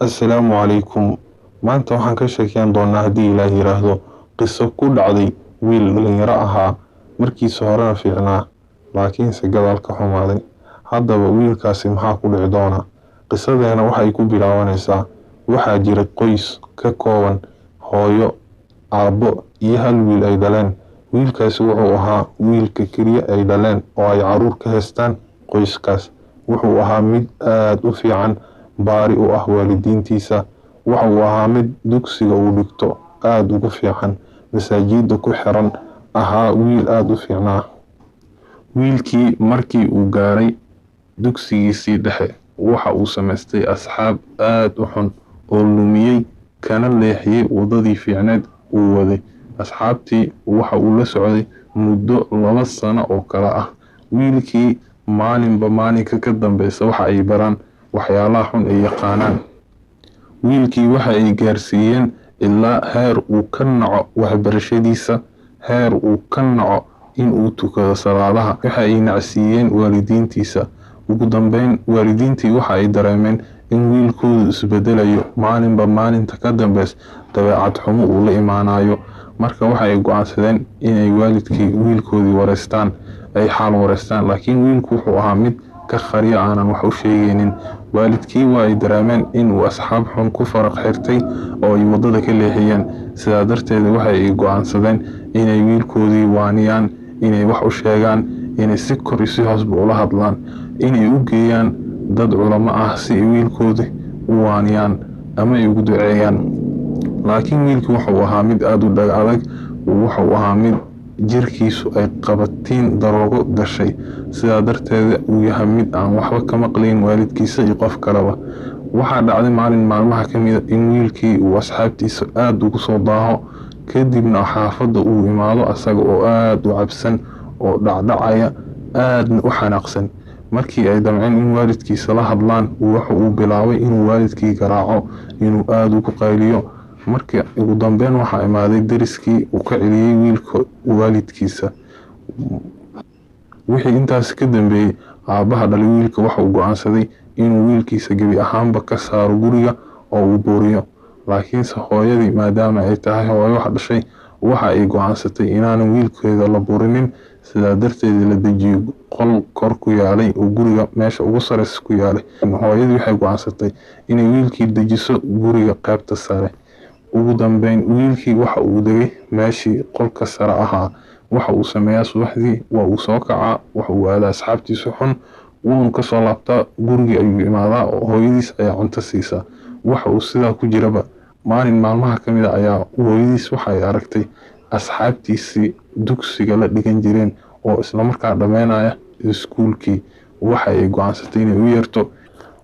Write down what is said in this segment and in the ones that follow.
Assalaamu calaykum. Maanta waxaan ka sheekeyn doonaa, haddii Ilaah yiraahdo, qiso ku dhacday wiil dhalinyaro ahaa, markiisa horena fiicnaa, laakiinse gadaal ka xumaaday. Haddaba wiilkaasi maxaa ku dhici doona? Qisadeena waxay ku bilaabanaysaa, waxaa jira qoys ka kooban hooyo, aabbo iyo hal wiil ay dhaleen. Wiilkaasi wuxuu ahaa wiilka keliya ay dhaleen oo ay caruur ka haystaan qoyskaas. Wuxuu ahaa mid aada u fiican, baari u ah waalidiintiisa. Waxa uu ahaa mid dugsiga uu dhigto aada ugu fiican, masaajida ku xiran, ahaa wiil aada u fiicnaa. Wiilkii markii uu gaaray dugsigiisii dhexe, waxa uu samaystay asxaab aada u xun oo lumiyey kana leexiyey waddadii fiicneed uu waday. Asxaabtii waxa uu la socday muddo 2 sano oo kale ah. Wiilkii maalinba maalinka ka dambeysa waxa ay baraan waxyaalaha xun ay yaqaanaan. Wiilkii waxa ay gaarsiiyeen ilaa heer uu ka naco waxbarashadiisa, heer uu ka naco in uu tukado salaadaha. Waxa ay nacsiiyeen waalidiintiisa. Ugu dambeyn waalidiintii waxa ay dareemeen in wiilkoodu isbedelayo maalinba maalinta ka dambeys, dabeecad xumo uu la imaanayo. Marka waxa ay go-aansadeen inay waalidkii wiilkoodii wareystaan, ay xaal wareystaan, laakiin wiilku wuxuu ahaa mid ka khariya, aanan wax u sheegaynin. Waalidkii waa ay dareemeen in uu asxaab xun ku faraq xirtay oo ay waddada ka leexiyeen. Sidaa darteed waxa ay go-aansadeen inay wiilkoodii waaniyaan, inay wax u sheegaan, inay si kor iyo si hoosba ula hadlaan, inay u geeyaan dad culamo ah si ay wiilkoodii u waaniyaan ama ay ugu duceeyaan. Laakiin wiilkii wuxuu ahaa mid aada u dhag adag, wuxuu ahaa mid jirkiisu ay qabatiin daroogo gashay, sidaa darteeda uu yahay mid aan waxba ka maqlayn waalidkiisa iyo qof kaleba. Waxaa dhacday maalin maalmaha ka mida in wiilkii uu asxaabtiisa aada ugu soo daaho, kadibna xaafadda uu imaado asaga oo aada u cabsan oo dhacdhacaya, aadna u xanaaqsan. Markii ay damceen in waalidkiisa la hadlaan, wuxa uu bilaabay inuu waalidkii garaaco, inuu aada ugu qayliyo. Markii ugu dambeyn waxaa imaaday deriskii uu ka celiyey wiilka waalidkiisa. Wixii intaas ka dambeeyey, aabbaha dhalay wiilka waxa uu go-aansaday inuu wiilkiisa gebi ahaanba ka saaro guriga oo uu booriyo. Laakiinse hooyadii, maadaama ay tahay hooyo wax dhashay, waxa ay go-aansatay inaanan wiilkeeda la burinin, sidaa darteed la dejiyo qol kor ku yaalay oo guriga meesha ugu sareysa ku yaalay. Hooyadii waxay go-aansatay inay wiilkii dejiso guriga qaybta sare. Ugu dambeyn wiilkii waxa uu degay meeshii qolka sare ahaa. Waxa uu sameeyaa, subaxdii waa uu soo kacaa, waxa uu aadaa asxaabtiisa xun, wuuna kasoo laabtaa, gurigii ayuu imaadaa oo hooyadiis ayaa cunto siisaa. Waxa uu sidaa ku jiraba, maalin maalmaha ka mid a ayaa hooyadiis waxa ay aragtay asxaabtiisii dugsiga la dhigan jireen oo islamarkaa dhammeynaya iskuulkii. Waxa ay go-aansatay inay u yeerto,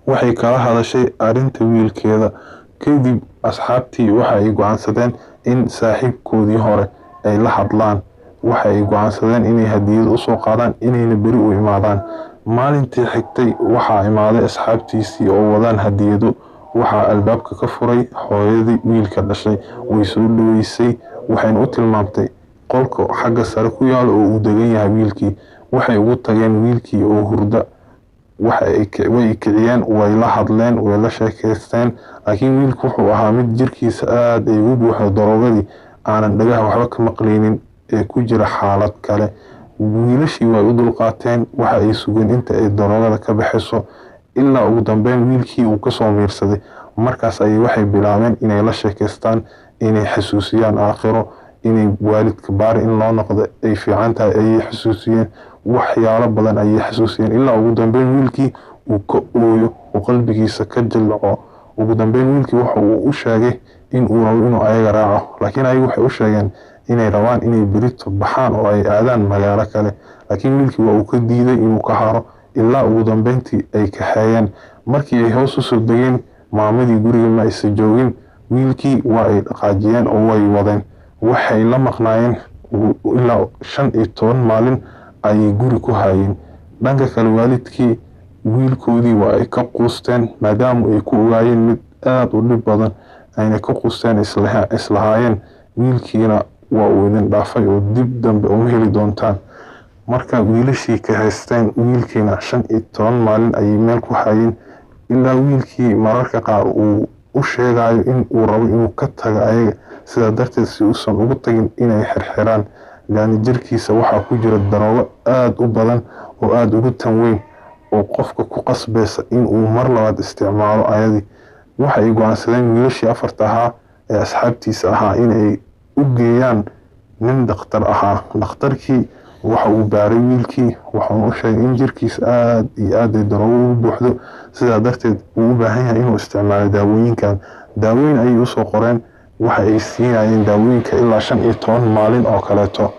waxay kala hadashay arrinta wiilkeeda. Kadib asxaabtii waxa ay go-aansadeen in saaxiibkoodii hore ay la hadlaan. Waxa ay go-aansadeen inay hadiyad usoo qaadaan, inayna beri u imaadaan. Maalintii xigtay waxaa imaaday asxaabtiisii oo wadaan hadiyado. Waxaa albaabka ka furay hooyadii wiilka dhashay. Way soo dhaweysay, waxayna u tilmaamtay qolka xagga sare ku yaalo oo uu degan yahay wiilkii. Waxay ugu tageen wiilkii oo hurda. Way kiciyeen, way la hadleen, way la sheekeysteen, laakiin wiilku wuxuu ahaa mid jirkiisa aada ay ugu buuxdo daroogadii, aanan dhagaha waxba ka maqlaynin, ee ku jira xaalad kale. Wiilashii way u dulqaateen, waxa ay sugeen inta ay daroogada ka baxayso, ilaa ugu dambeyn wiilkii uu kasoo miirsaday. Markaas ayay waxay bilaabeen inay la sheekeystaan, inay xasuusiyaan aakhiro, inay waalidka baari in loo noqdo ay fiican tahay ayay xasuusiyeen. Waxyaalo badan ayay xasuusiyeen, ilaa ugu dambeyn wiilkii uu ka ooyo oo qalbigiisa ka jilco. Ugu dambeyn wiilkii waxa uu u sheegay in uu rabo inuu ayaga raaco, laakiin ayagu waxay u sheegeen inay rabaan inay berito baxaan oo ay aadaan magaalo kale. Laakiin wiilkii waa uu ka diiday inuu ka haro, ilaa ugu dambeyntii ay kaxeeyeen. Markii ay hoos usoo degeen, maamadii guriga ma aysan joogin. Wiilkii waa ay dhaqaajiyeen oo way wadeen. Waxay la maqnaayeen ilaa 15 maalin ayay guri ku hayeen. Dhanka kale waalidkii wiilkoodii waa ay ka quusteen, maadaama ay ku ogaayeen mid aada u dhib badan, ayna ka quusteen, islahaayeen wiilkiina waa uu idin dhaafay oo dib dambe uma heli doontaan. Marka wiilashii ka haysteen wiilkiina 15 maalin ayay meel ku hayeen, ilaa wiilkii mararka qaar uu u sheegayo in uu rabo inuu ka tago ayaga, sidaa darteed si uusan ugu tagin inay xirxiraan, laana jirkiisa waxaa ku jira daroogo aada u badan oo aada ugu tan weyn oo qofka ku qasbaysa in uu mar labaad isticmaalo ayadii. Waxa ay go-aansadeen wiilashii 4ta ahaa ee asxaabtiisa ahaa inay u geeyaan nin dhakhtar ahaa. Dhakhtarkii waxa uu baaray wiilkii, waxauna u sheegay in jirkiisa aada iyo aad ay daroogo ugu buuxdo, sidaa darteed uu u baahan yahay inuu isticmaalo daawooyinkan. Daawooyin ayay usoo qoreen, waxa ay siinayeen daawooyinka ilaa 15 maalin oo kaleeto.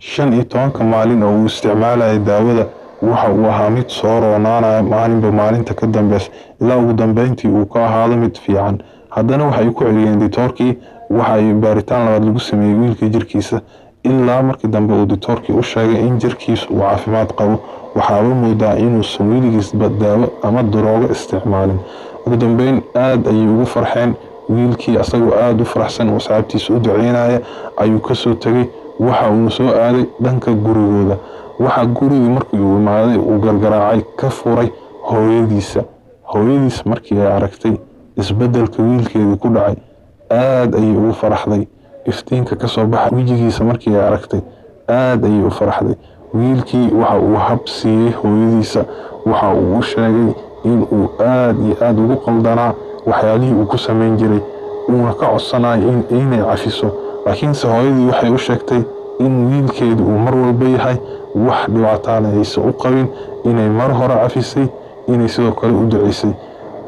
15ka maalin oo uu isticmaalayay daawada waxa uu ahaa mid soo roonaanaya maalinba maalinta ka dambeysa, ilaa ugu dambeyntii uu ka ahaado mid fiican. Haddana waxay ku celiyeen ditoorkii, waxa ay baaritaan labaad lagu sameeyey wiilka jirkiisa, ilaa markii dambe uu ditoorkii u sheegay in jirkiisu uu caafimaad qabo. Waxaaba moodaa inuusan weligiisba daawo ama daroogo isticmaalin. Ugu dambeyn aada ayay ugu farxeen. Wiilkii asagoo aada u faraxsan oo asxaabtiisa u duceynaya ayuu kasoo tegay, waxa uu soo aaday dhanka gurigooda. Waxa gurigii markii uu imaaday uu gargaraacay ka furay hooyadiisa. Hooyadiis markii ay aragtay isbedelka wiilkeedii ku dhacay aada ayay ugu faraxday. Iftiinka kasoo baxa wejigiisa markii ay aragtay aada ayay u faraxday. Wiilkii waxa uu hab siiyey hooyadiisa, waxa uu u sheegay in uu aada iyo aada ugu qaldanaa waxyaalihii uu ku samayn jiray, uuna ka codsanayo inay cafiso. Laakiinse hooyadii waxay u sheegtay in wiilkeedu uu mar walba yahay wax dhibaataana aysan u qabin, inay mar hore cafisay, inay sidoo kale u duceysay.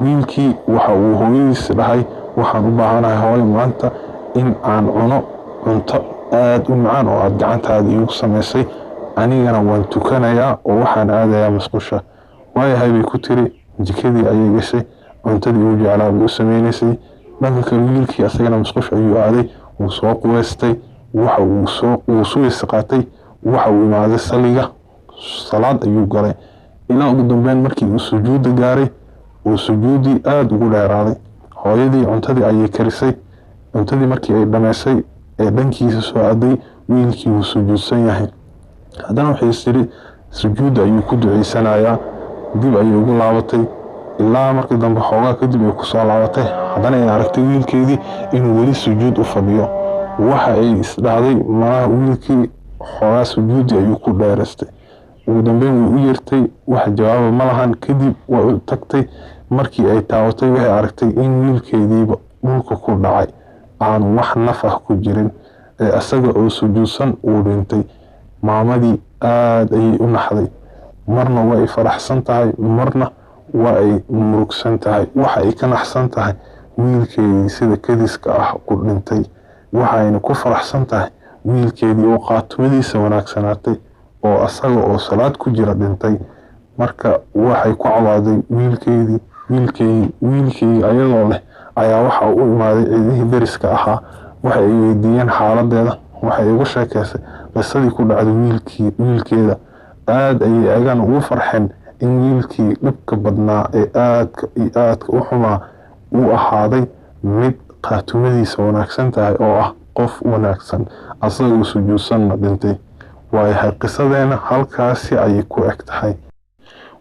Wiilkii waxa uu hooyadiis dhahay, waxaan u baahanahay hooyo maanta in aan cuno cunto aada u macaan oo aada gacantaada iigu samaysay, anigana waan tukanayaa oo waxaan aadayaa musqusha. Waayahay bay ku tiri. Jikadii ayay gashay, cuntadii uu jeclaa bay u sameynaysay. Dhanka kale wiilkii asagana musqusha ayuu aaday, wuu soo quweystay, waxa uu soo wuu suweysa qaatay, waxa uu imaaday saliga, salaad ayuu galay. Ilaa ugu dambeyn markii uu sujuudda gaaray uu sujuuddii aada ugu dheeraaday. Hooyadii cuntadii ayay karisay. Cuntadii markii ay dhammaysay ee dhankiisa soo aaday, wiilkii wuu sujuudsan yahay. Haddana waxay istiri sujuudda ayuu ku duceysanayaa. Dib ayay ugu laabatay, ilaa markii dambe xoogaa kadib ay kusoo laabatay. Haddana ay aragtay wiilkeedii inuu weli sujuud u fadhiyo. Waxa ay isdhahday malaha wiilkii xoogaa sujuuddii ayuu ku dheeraystay. Ugu dambeyn way u yeertay, wax jawaaba ma lahan. Kadib way u tagtay, markii ay taabatay waxay aragtay in wiilkeediiba dhulka ku dhacay, aanu wax naf ah ku jirin, ee asaga oo sujuudsan uu dhintay. Maamadii aada ayay u naxday, marna waa ay faraxsan tahay, marna waa ay murugsan tahay. Waxa ay ka naxsan tahay wiilkeedii sida kadiska ah ku dhintay, waxayna ku faraxsan tahay wiilkeedii oo qaatumadiisa wanaagsanaatay oo asaga oo salaad ku jira dhintay. Marka waxay ku cawaaday wiilkeedii, wiilkeygii, wiilkeygii ayadoo leh ayaa waxa u imaaday ciidihii dariska ahaa. Waxa ay weydiiyeen xaaladeeda, waxay uga sheekeysay qisadii ku dhacday wiilkii wiilkeeda. Aada ayay ayagana ugu farxeen in wiilkii dhibka badnaa ee aadka iyo aadka u xumaa uu ahaaday mid qaatumadiisa wanaagsan tahay oo ah qof wanaagsan, asagoo sujuudsanna dhintay. Waayahay, qisadeena halkaasi ayay ku eg tahay.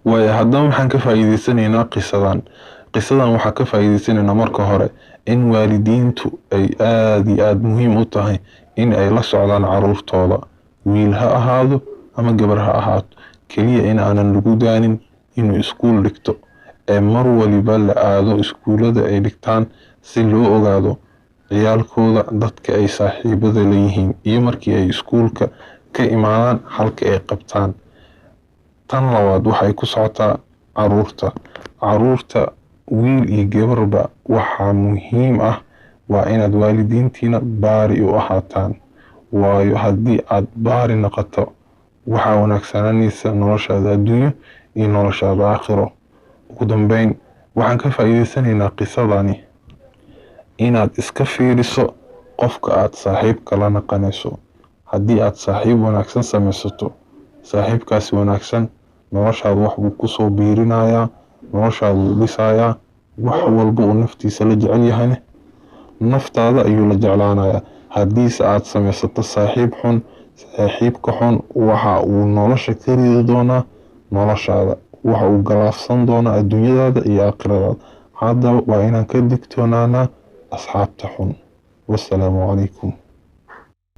Waaya, haddaba maxaan ka faa'iideysanaynaa qisadan? Qisadan waxaa ka faa'iideysanaynaa marka hore in waalidiintu ay aada iyo aada muhiim u tahay in ay la socdaan caruurtooda, wiil ha ahaado ama gabar ha ahaato, keliya in aanan lagu daanin inuu iskuul dhigto ee mar waliba la aado iskuullada ay dhigtaan si loo ogaado ciyaalkooda dadka ay saaxiibada leeyihiin iyo markii ay iskuulka ka imaadaan halka ay qabtaan. Tan labaad waxay ku socotaa caruurta. Caruurta wiil iyo gabarba waxaa muhiim ah waa inaad waalidiintiina baari u ahaataan, waayo haddii aad baari noqoto waxaa wanaagsananaysa noloshaada adduunyo iyo noloshaada aakhiro. Ugu dambeyn waxaan ka faa'iideysanaynaa qisadani inaad iska fiiriso qofka aad saaxiibka la naqanayso. Haddii aad saaxiib wanaagsan samaysato, saaxiibkaasi wanaagsan noloshaada wax buu kusoo biirinayaa, noloshaada wuu dhisayaa, wax walba uu naftiisa la jecel yahayna naftaada ayuu la jeclaanayaa. Haddiise aad samaysato saaxiib xun, saaxiibka xun waxa uu nolosha ka ridi doonaa noloshaada, waxa uu galaafsan doonaa adduunyadaada iyo aakhiradaada. Haddaba waa inaan ka digtoonaanaa asxaabta xun. Wassalaamu calaykum.